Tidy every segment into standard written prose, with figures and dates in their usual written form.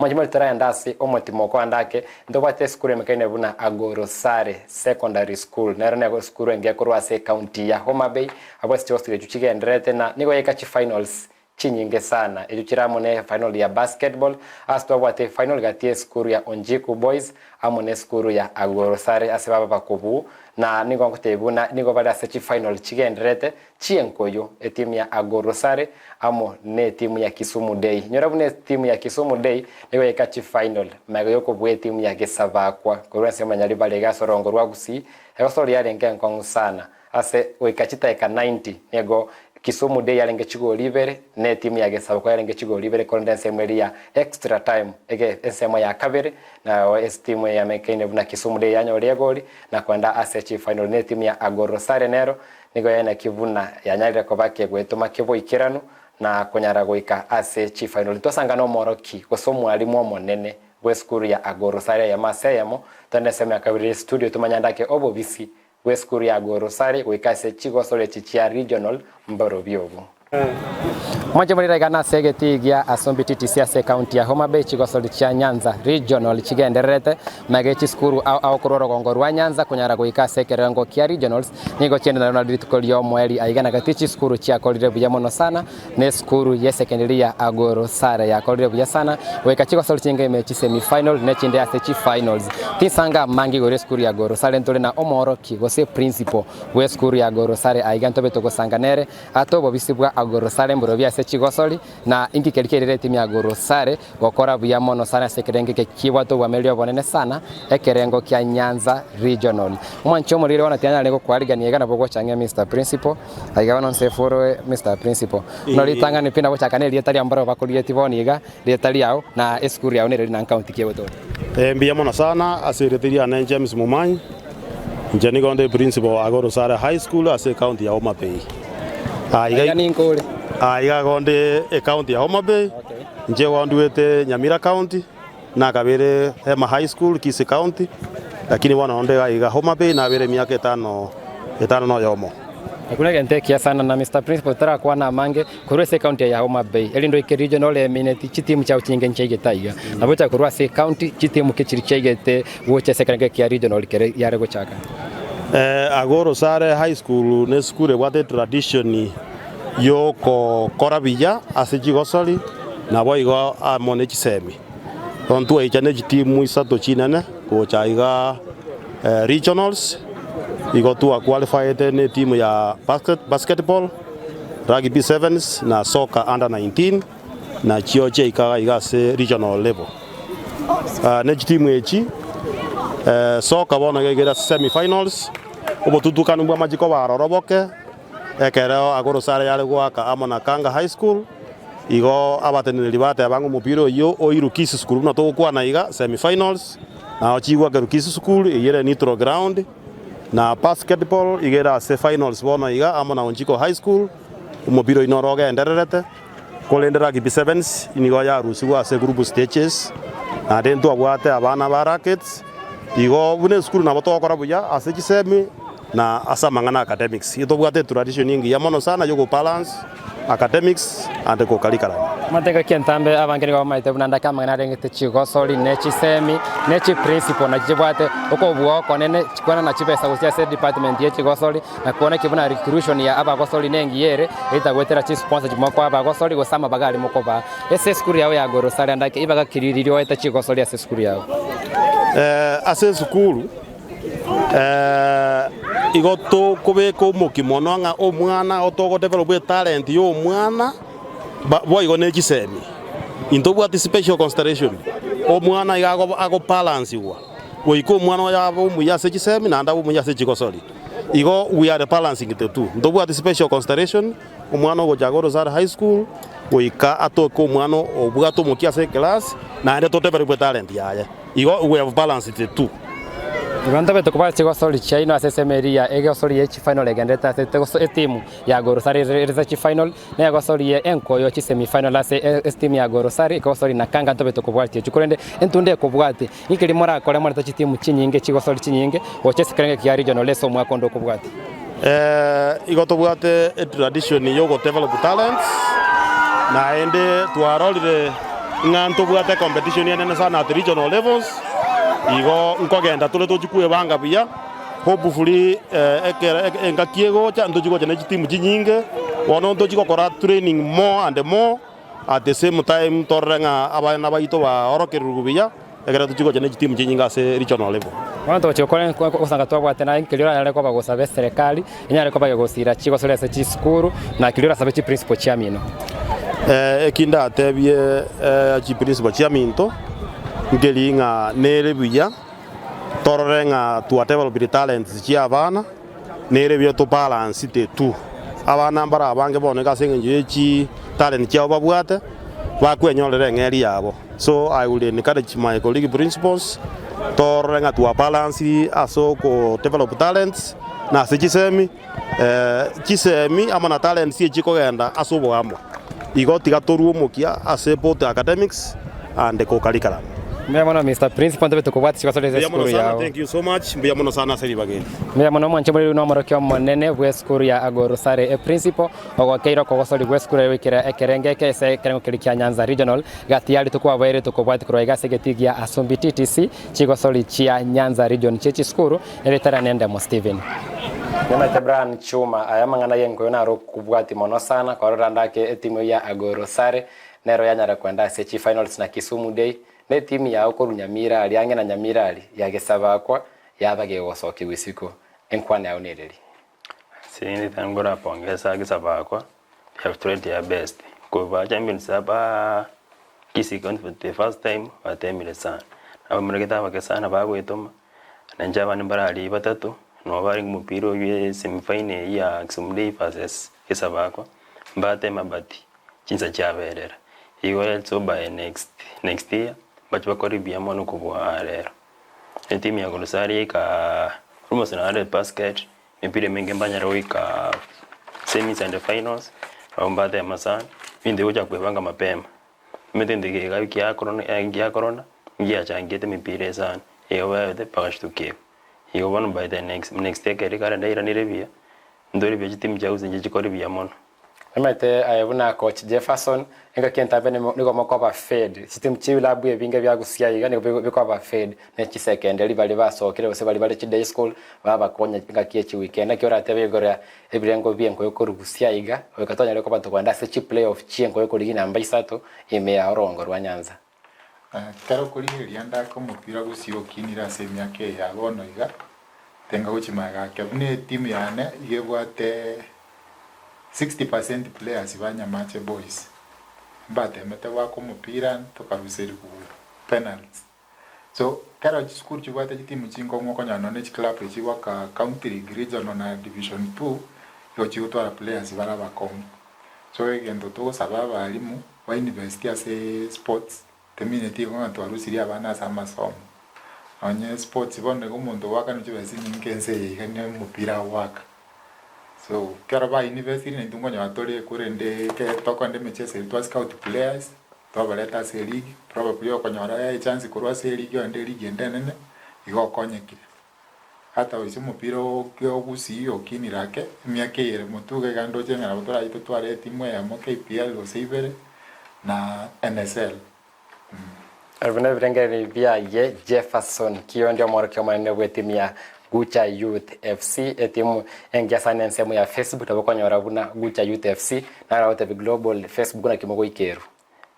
Omanyimori toragende ase omotimoko ande ake, ntobwate esukuru emekaine buna Agorosare Secondary School, nero nigo esukuru engiya korwa ase ecounty ya Homa Bay, abwo ase chigosori echio chigendererete na nigo yaika chifinals chinyinge sana, echio chire amo ne final ya basketball, ase twabwate final gati y'esukuru ya Onjiku Boys amo nesukuru ya Agorosare ase baba bakobuu, na nigo ngotebia buna nigo bare ase chifinal chigendererete chi'enkoyo, etimu ya Agorosare amo netimu ya Kisumu Day. Nyora buna etimu ya Kisumu Day nigo yaika chifinal magega y'okobua etimu ya Gesabakwa korwa ensemo ya Nyaribari iga ase orongo rwa Gusii, egosori yarenge enkong'u sana ase goika chidaeka 90 nigo Kisumu Day yarenge chigori ibere na etimu ya Gesabakwa yarenge chigori ibere korende ensemo eria ya extra time ege ensemo ya kabere nao estimu eyamekaine buna Kisumu Day yanyorire egori na koenda ase chifinal na etimu ya Agorosare nero Nigo yaeneki buna yanyarire koba kegwetoma ki'oboikeranu na konyara goika ase chifainoli. Twasanga nomoroki gose omwalimu omonene bw'esukuru ya Agorosari eyemo ase eyemo, togende ensemo ya kabere y'estudio tomanye ande ake obobisi bw'esukuru ya Agorosari goika ase chigosori echi chia regional mborobio obo. Mwanche morire iga nase egetii gia Asumbi TTC ase ecounty ya Homa Bay chigosori chia Nyanza Regional chigendererete magega chisukuru ao ao korwa orogongo rwa Nyanza konyara goika ase ekerengo kia Regionals nigo chiende nario nario rituko riomoerio aiga na gati chisukuru chiakorire buya mono sana na esukuru ye secondary ya Agoro Sare yakorire buya sana goika chigosori chinge ime chi semi final ne chinde ase chi finals tinsanga amange igoro esukuru ya Agoro Sare ntore na omooroki gose principal bwesukuru ya Agoro Sare aiga ntobe togosanga nere Ate obobisi bwa Agorosare mborobio ase chigosori, na inki keria kerire etimu ya Agorosare gokora buya mono sana ase ekerengo eke kibwate obwameri obonene sana, ekerengo kia Nyanza Regional. Omwanchi omoriri bono tianyare gokwarigania iga nabo ogocha ang'e Mister Principal, aiga bono nse eforo Mister Principal. Buna ritang'ani pi nagochaka na erieta riao mbarabwo bakorigetie bono iga, rieta riao na esukuru yao nere na nkaunti ki egotoka. Mbuya mono sana ase erieta riane James Momanyi. Inche nigo nde principal wa Agorosare High School ase ecounty ya Homa Bay. Ah, iga Iga ninko ore? Ah, iga igo nde ecounty ya Homa Bay. Okay. Inche igo nduete Nyamira County, nakabere Hema High School Kisii County, lakini bono nde iga iga Homa Bay nabere emiaka etano etano na oyomo. Ekio negento ekiya sana na Mister Principal torakwane amange korwa ase ecounty eye ya Homa Bay erinde oike regional emineti chitimu chiao chinyinge nchiaigete aiga. Nabo gochaka korwa ase ecounty chitimu ki chiria chiaigete gocha ase ekerengo ekia regional kere yare gochaka. Agoro Sare High School nesukuru ebwate etradition yokokora buya ase chigosori naboigo amo ne chisemi. Bono twaicha ne chitimu isato chinene gocha iga regionals, igo twa qualified ne etimu ya basketball, rugby sevens na soccer under 19 nachio chiaikaga iga ase regional level. Ne chitimu echi soccer bono iga igere ase semi finals, obotutukanu bwa amachiko baroro boke ekero agorosare yare goaka amo na Kanga High School. Igo abateneneri bateba ng'a omopira oyio oirwe Kisii School buna togokwana iga, semi finals, nao chigwakerwa Kisii School, eyio ere neutral ground, na basketball iga ere ase finals bono iga amo na Onchiko High School, omopira oyio noro ogendererete, korende rugby sevens nigo yarusigwe ase group stages, naende ntwabwate abana ba rackets, igo buna esukuru nabo togokora buya ase chisemi na ase amang'ana academics. Igo tobwate etradition engiya mono sana ya ogobalance. Academics and co-curriculum. Amateka ki'entambe abange nigo bamaete buna ndake amang'ana arengete chigosori, ne chisemi, ne chiprinciple nachi chibwate okobua okonene chikwana na chibesa gochia ase edepartment ye chigosori na kwana ki buna recruition ya abagosori nengiya ere etagoetera chisponsor chimokoa abagosori gose amabaga aria mokobaa. Ase esukuru yao ya Gorosari andake ibaga ki riria oete chigosori ase esukuru yao? Ase esukuru Igo tokobeka omokia mono ng'a omwana otogodevelop etalent ya omwana boigo ne chisemi. Intobwati special consideration, omwana iga agobalansigwa goika omwana oyo abe omuya ase chisemi naende abe omuya ase chigosori. Igo we are balancing the two. Ntobwati special consideration, omwana ogocha iga Rosari High School goika atoke omwana obwate omokia ase eclass naende todevelop etalent yaye. Igo we have balanced the two. Igo ntobete kobaa chigosori chiaino ase esemo eria ya egosori ye chifinal egenderete ase etimu ya Gorosari ere ase chifinal, na egosori ye enkoyo chisemi final ase estimu ya Gorosari ekegosori na Kanga ntobete kobwatia echio. Korende entunde ekobwatia, ninki keria morakore morete chitimu chinyinge chigosori chinyinge gocha ase ekerengo kia regional ase omwaka onde okobwatia? Igo tobwate etradition ya ogodevelop talents, naende twarorire. Ng'a ntobwate competition enene sana at regional levels, igo nkogenda tore tochi kwebanga buya, hopefully ekero engaki egocha ntochi gocha ne chitimu chinyinge, bono ntochi gokora training more and more, at the same time torore ng'a abana baito baorokererigwe buya, ekero tochi gocha ne chitimu chinyinge ase regional level. Bono togochia gokora ogosanga twabwate naye nkeria oranyare koba gosaba eserekari enyare koba gegosira chigosori ase chisukuru na keria orasabe chiprinciple chiamino. Eki ndatebie chiprinciple chiaminto nkeri ng'a nere buya torore ng'a twadevelopire talents chia abana, nere buya tobalance the two. Abana mbare abange bono iga ase eng'encho ye chitalent chiabo babwate, bakwenyorera eng'eria yabo. So I would encourage my colleague principals torore ng'a twabalansirie ase oko develop talents na ase chisemi, chisemi amo na talents echi chikogenda ase oboamo. Igo tiga torue omokia ase both academics and co-curriculum. Mbuya mono Mister Principal ntobe tokobwatia chigosori ase Mbuya mono esukuru sana, yao. thank you so much, mbuya mono sana ase ribaga eri. Mbuya mono omwanche omoreri na omorokia omonene bw'esukuru ya Agorusare eprinciple ogokeire okogosori gw'esukuru eye goikera ekerengo eke ase ekerengo keria kia Nyanza Regional gati ya rituko kwaboire tokobwatia korwa iga ase egetii gia Asumbi TTC chigosori chia Nyanza Region chie chisukuru neritera nendemo Stephen. Nyamate Brian Chuma aya amang'ana y'enkoyo naro okobwatia mono sana korora ndake etimu ya Agorusare nero yanyara kwenda ase chifinals na Kisumu Day ne etimu yao korwa Nyamira aria ang'e na Nyamira aria ya Gesabakwa yaba gegosokigwa isiko enkwana yao nereri. Ase ritang'ani ngorapongesa Gesabakwa they have tried their best koba champions aba Kisii county for the first time batemire sana. Abamuregete abake sana bagoetoma, na inche abande mbararia batato, nabo barenge omopira oywo esemi final eywo ya Kisumu Day versus Gesabakwa, mbatema but chinsa chiaberera. Igo let's hope by next next year, mbache bakore buya mono kobua rero. Etimu ya Gorosari yaika almost naende basket, emepira emenge mbanyare goika semis and finals, nabo mbatema sana, ebinto ebi gochaka kwebanga mapema. Omanyete egento eke iga kia corona gia corona, ngiachangete emepira eye sana, igo baete bagashtuka igo. Igo bono by the next next year ekero rikare ndairanire buya, ntore buya chitimu chia gusii inche chikore buya mono. Omanyete aye buna coach Jefferson, engaki entambe nigo mokoba fed, chitimu chi'ebilabu ebinge bia gusii aiga nigo bikoba fed ne chisekenderi baria basokire gose baria bare chiday school babakonya engaki ye chiweekend. Naki oratebe igoro ya ebirengo bi'enkoyo korwa gusii aiga goika tonyare koba tokogenda ase chiplayoff chi'enkoyo korigia namba isato ime ya orongo rwa Nyanza. Ekero okorigereria ndake omopira gusii okinire ase emiaka eye ya bono iga, tenga gochia magega ake. Buna etimu yane iga ebwate 60% players ba Nyamache Boys, mbatemete goaka omopira tokaruserigwa penalties. So, ekero chisukuru chibwate chitimu chinkong'u okonyora nonye ne chiclub echi chigoaka county league, regional na division two, igo chigotwara players bare abakong'u. So egento togosaba abalimu, Ba invest ase sports temineti igo ng'a twarusirie abana ase amasomo. Nonye sports bono iga omonto ogoakanwa chibesa chinyinge ense eye iga ne omopira agoaka. So ekero ba investire naintwe nkonyora tore korende ekero tokogenda emicheso eria twa scout players, twabareta ase eleague, probably okonyora echance korwa ase eleague ogende eleague ende enene, igo okonyekire. Ata gose omopira o Gusii okinire ake, emiaka eye ere motwe iga iga ndoche ng'a nabo torache totware etimu eyemo KPL gose ibere na NSL. Ebi nebirengererio biaye Jefferson Kiondi omworokia omonene bw'etimu ya Gucha Youth FC etimu engiya sana ensemo ya Facebook nabo okonyora buna Gucha Youth FC naro agotebi Global Facebook naki mogoikerwa.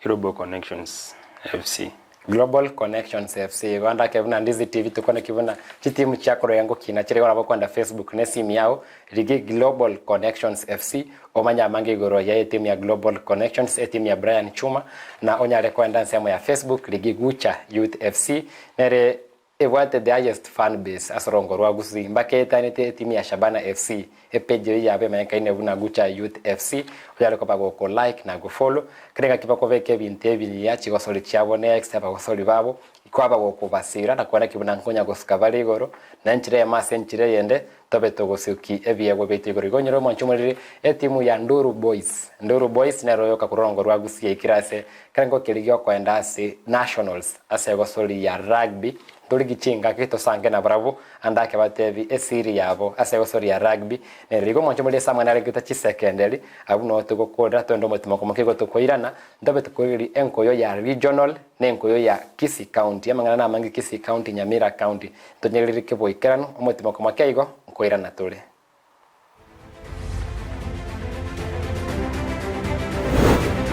Global Connections FC. Global Connections FC igo ndake buna Ndizi TV tokwane ki buna chitimu chia korwa engokina chire igo nabo okoenda Facebook ne esimu yao rigia Global Connections FC omanye amange igoro ya etimu ya Global Connections etimu ya Brian Chuma na onyare koenda ensemo ya Facebook rigia Gucha Youth FC nere Ebwate the highest fan base ase orongo rwa Gusii mbaka eetanete etimu ya Shabana FC. Epage eyio yabo emanyekaine buna Gucha Youth FC onyare koba goko like na go follow kera engaki bakobeka ebinto ebinyia chigosori chiabo next abagosori babo kwaba gokobasira na koeneki buna nkonya gosuka bare igoro na enchera eyemo ase enchera eyende. Tobe togosuki ebiegwa biaito igoro. Igo onyore omwancho omoriri etimu ya Nduru Boys. Nduru Boys nero oyoka korwa orongo rwa Gusii yaikire ase ekerengo keria giokoenda ase Nationals ase egosori ya rugby. Ntorigi chingaki tosange nabarabwo ande ake batebi esiri yabo ase egosori ya rugby nere. Igo omwancho omoriri ase amang'ana aregete chisekenderi abwo noo togokorera toende omotimoko moke igo tokoirana ntobe tokoireri enkoyo ya regional na enkoyo ya Kisii County. Amang'ana namange Kisii County, Nyamira County. Ntonyerereke boikeranu, omotimoko moke igo, nkoirana tore.